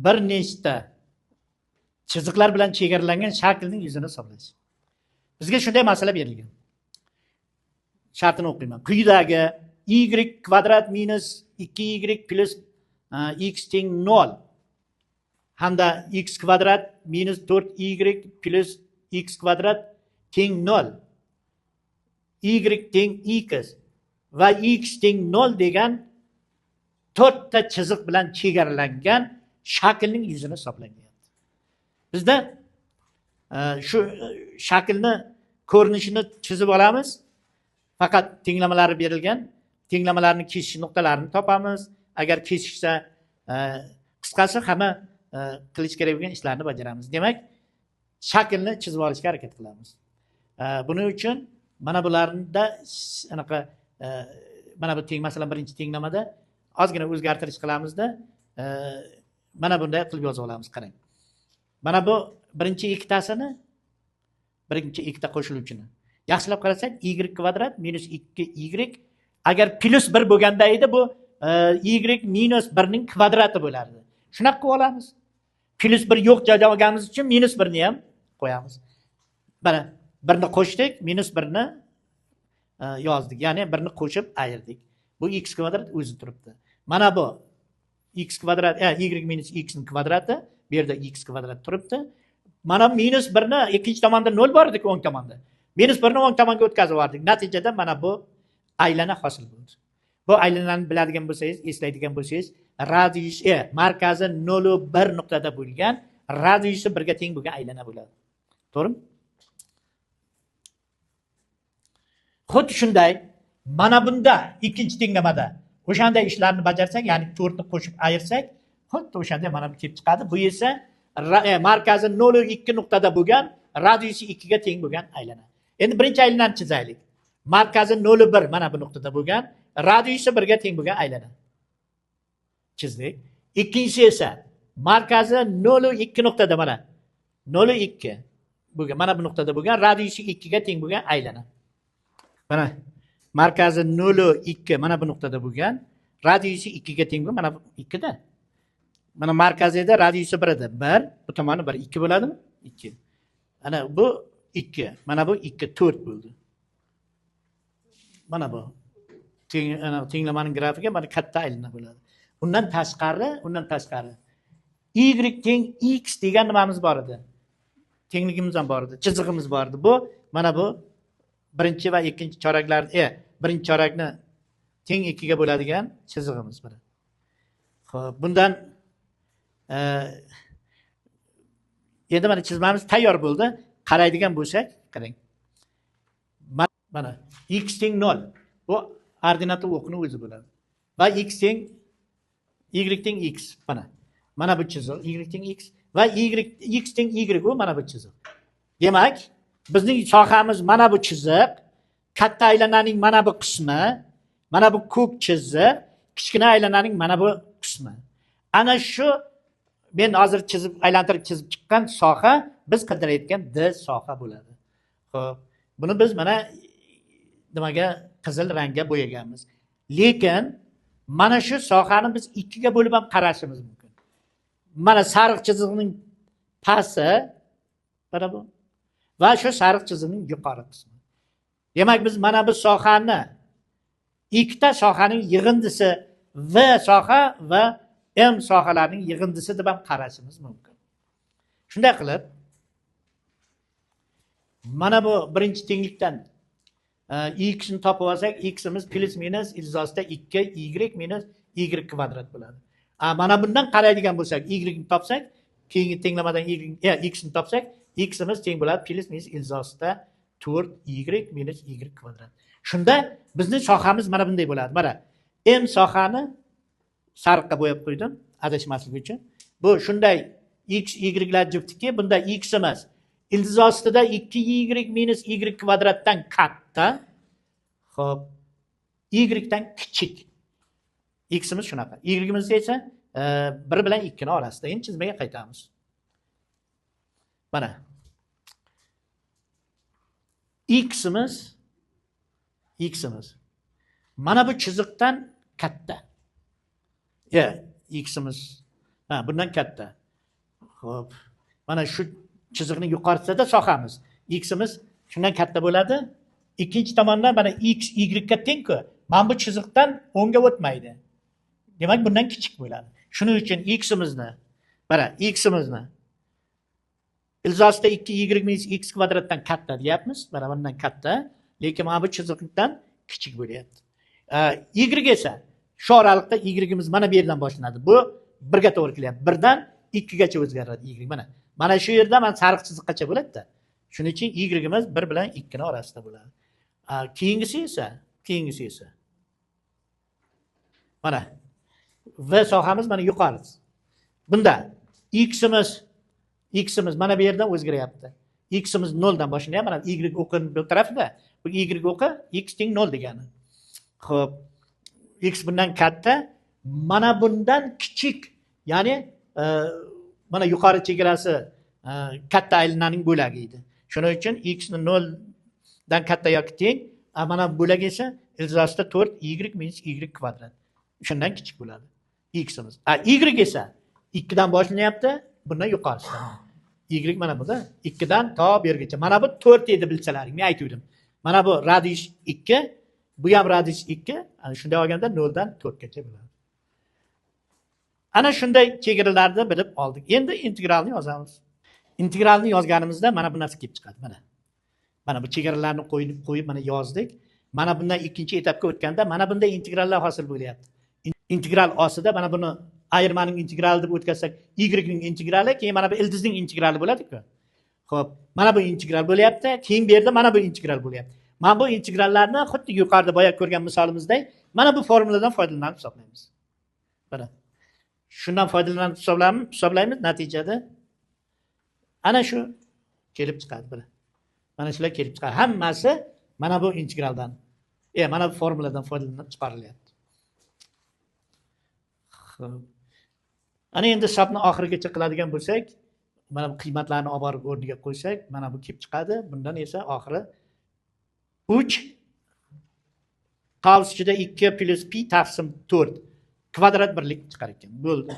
Bir nechta chiziqlar bilan chegaralangan shaklning yuzini hisoblash. Bizga shunday masala berilgan. Shartini o'qiyman. Quyidagi y kvadrat minus 2y plus x teng 0 hamda x kvadrat minus 4y plus x kvadrat teng 0, y teng x va x teng 0 degan to'rtta chiziq bilan chegaralangan shaklning yuzini hisoblang deyapti. Bizda shu shaklni ko'rinishini chizib olamiz. Faqat tenglamalari berilgan. Tenglamalarni kesish nuqtalarini topamiz. Agar kesishsa, qisqasi hamma qilish kerak bo'lgan ishlarni bajaramiz. Demak, shaklni chizib olishga harakat qilamiz. Buning uchun mana bularda anaqa mana bu teng, masalan, birinchi tenglamada ozgina o'zgartirish qilamizda, mana bunday qilib yozib olamiz, qarang. Mana bu birinchi ikkitasini, birinchi ikkita qo'shiluvchini yaxshilab qarasak, y kvadrat minus 2y agar plus 1 bo'lganda edi, bu y minus 1 ning kvadrati bo'lardi. Shunaqa qilib olamiz. Plus 1 yo'q joyda olganimiz uchun minus 1 ni ham qo'yamiz. Mana 1 ni qo'shdik, minus 1 ni yozdik. Ya'ni 1 ni qo'shib ayirdik. Bu x kvadrat o'zi turibdi. Mana bu x kvadrat, y minus x ning kvadrati, bu yerda x kvadrat turibdi. Mana minus 1 ni ikkinchi tomonda 0 bor edi, o'ng tomonda. Minus 1 ni o'ng tomonga o'tkazib yubordik. Natijada mana bu aylana hosil bo'ldi. Bu aylanani biladigan bo'lsangiz, eslaydigan bo'lsangiz, radius markazi 0,1 nuqtada bo'lgan, radiusi 1 ga teng bo'lgan aylana bo'ladi. To'g'rimi? Xuddi shunday, mana bunda ikkinchi tenglamada o'shanday ishlarni bajarsak, ya'ni 4 ni qo'shib ayirsak, xuddi o'shanday mana bu kelib chiqadi. Bu esa markazi 0,2 nuqtada bo'lgan, radiusi 2 ga teng bo'lgan aylana. Endi birinchi aylanani chizaylik. Markazi 0,1 mana bu nuqtada bo'lgan, radiusi 1 ga teng bo'lgan aylana. Chizdik. Ikkinchisi esa markazi 0,2 nuqtada, mana 0,2 bo'lgan, mana bu nuqtada bo'lgan, radiusi 2 ga teng bo'lgan aylana. Mana markazi 0,2 mana bu nuqtada bo'lgan, radiusi 2 ga teng bo'lgan, mana bu 2 da. Mana markazida radiusi 1 edi. 1, bu tomoni 1, 2 bo'ladimi? 2. Ana bu 2, mana bu 2, 4 bo'ldi. Mana bu tenglamaning grafigi mana katta aylana bo'ladi. Undan tashqari y teng x degan nimamiz bor edi? Tengligimiz ham bor edi, chizig'imiz bor edi. Bu mana bu birinchi va ikkinchi choraklar, birinchi chorakni teng 2 ga bo'ladigan chizig'imiz bor. Xo'p, bundan endi mana chizmamiz tayyor bo'ldi. Qaraydigan bo'lsak, qarang. Mana x teng 0. Bu ordinata o'qini o'zi bo'ladi. Va x teng y teng x. Mana. Mana bu chiziq y teng x va y x teng y bu mana bu chiziq. Demak, bizning sohamiz mana bu chiziq, katta aylananing mana bu qismi, mana bu ko'k chiziq, kichkina aylananing mana bu qismi. Ana shu men hozir chizib, aylantirib chizib chiqqan soha biz qidirayotgan D soha bo'ladi. Xo'p, buni biz mana nimaga qizil rangga bo'yaganmiz. Lekin mana shu sohani biz 2 ga bo'lib ham qarashimiz mumkin. Mana sariq chiziqning pasti mana bu va shu sariq chiziqning yuqori qismi. Demak, biz mana bu sohani ikkita sohaning yig'indisi V soha va M sohalarining yig'indisi deb ham qarashimiz mumkin. Shunday qilib, mana bu birinchi tenglikdan x ni topib olsak, ximiz plus minus ilzosida 2 y minus y kvadrat bo'ladi. Mana bundan qaraydigan bo'lsak, y ni topsak, keyingi tenglamadan x ni topsak, ximiz teng bo'ladi plus minus ilzosida 4 y minus y kvadrat. Shunda bizning sohamiz mana bunday bo'ladi. Mana M sohani sariqqa bo'yab qo'ydim, adashmaslik uchun. Bu shunday x y lar juftiki, bunda x emas. Ildiz ostida 2y minus y kvadratdan katta, xo'p, y dan kichik. Ximiz shunaqa. Y'imiz esa 1 bilan 2 ni orasida. Endi chizmaga qaytamiz. Mana ximiz mana bu chiziqdan katta. Ximiz Ha, bundan katta. Xo'p, mana shu chiziqning yuqorisida sohamiz. X'imiz shundan katta bo'ladi. Ikkinchi tomondan mana x y ga teng-ku. Mana bu chiziqdan o'ngga o'tmaydi. Demak, bundan kichik bo'ladi. Shuning uchun x'imizni, mana x'imizni ilzosida 2y minus x kvadratdan katta deyapmiz. Mana bundan katta, lekin mana bu chiziqdan kichik bo'lyapti. Y esa shu oraliqda y'imiz mana bu yerdan boshlanadi. Bu 1 ga to'g'ri kelyapti. 1 dan 2 gacha o'zgaradi y. Mana. Mana shu yerda mana sariq chiziqqacha bo'ladi-da. Shuning uchun y'imiz 1 bilan 2 ning orasida bo'ladi. Keyingisi esa mana v sohamiz mana yuqorisi. Bunda x'imiz mana bu yerdan o'zgaryapti. X'imiz 0 dan boshlanyapti. Mana y o'qi bu tarafida. Bu y o'qi x teng 0 degani. Xo'p, x bundan katta, mana bundan kichik, ya'ni mana yuqori chegarasi katta aylananing bo'lagi edi. Shuning uchun x ni 0 dan katta yoki teng, mana bu bo'lagi esa ilzosida 4y minus y kvadrat. Shundan kichik bo'ladi x'imiz. Y esa 2 dan boshlanyapti, bundan yuqorisi. Y mana bunda 2 dan to bu yergacha. Mana bu 4 edi bilsalaring, men aytgandim. Mana bu radius 2, bu ham radius 2, ana shunday olganda 0 dan 4 gacha bo'ladi. Ana shunday chegaralarni bilib oldik. Endi integralni yozamiz. Integralni yozganimizda mana bu narsa kelib chiqadi. Mana. Mana bu chegaralarni qo'yib mana yozdik. Mana bundan ikkinchi etapga o'tganda mana bunday integrallar hosil bo'lyapti. Integral ostida mana buni ayirmaning integrali deb o'tkazsak, y ning integrali, keyin mana bu ildizning integrali bo'ladi-ku. Xo'p, mana bu integral bo'lyapti, keyin bu yerda mana bu integral bo'lyapti. Mana bu integrallarni xuddi yuqorida boya ko'rgan misolimizday mana bu formuladan foydalanib hisoblaymiz. Mana shundan foydalanib hisoblaymiz, natijada ana shu kelib chiqadi. Mana. Mana shular kelib chiqadi. Hammasi mana bu integraldan, mana bu formuladan foydalanib chiqarilyapti. Xo'p. Ana endi hisobni oxirigacha qiladigan bo'lsak, mana bu qiymatlarni olib borib o'rniga qo'ysak, mana bu kelib chiqadi. Bundan esa oxiri 3 qavs ichida 2 plus pi taqsim 4 kvadrat birlik chiqar ekan. Bo'ldi.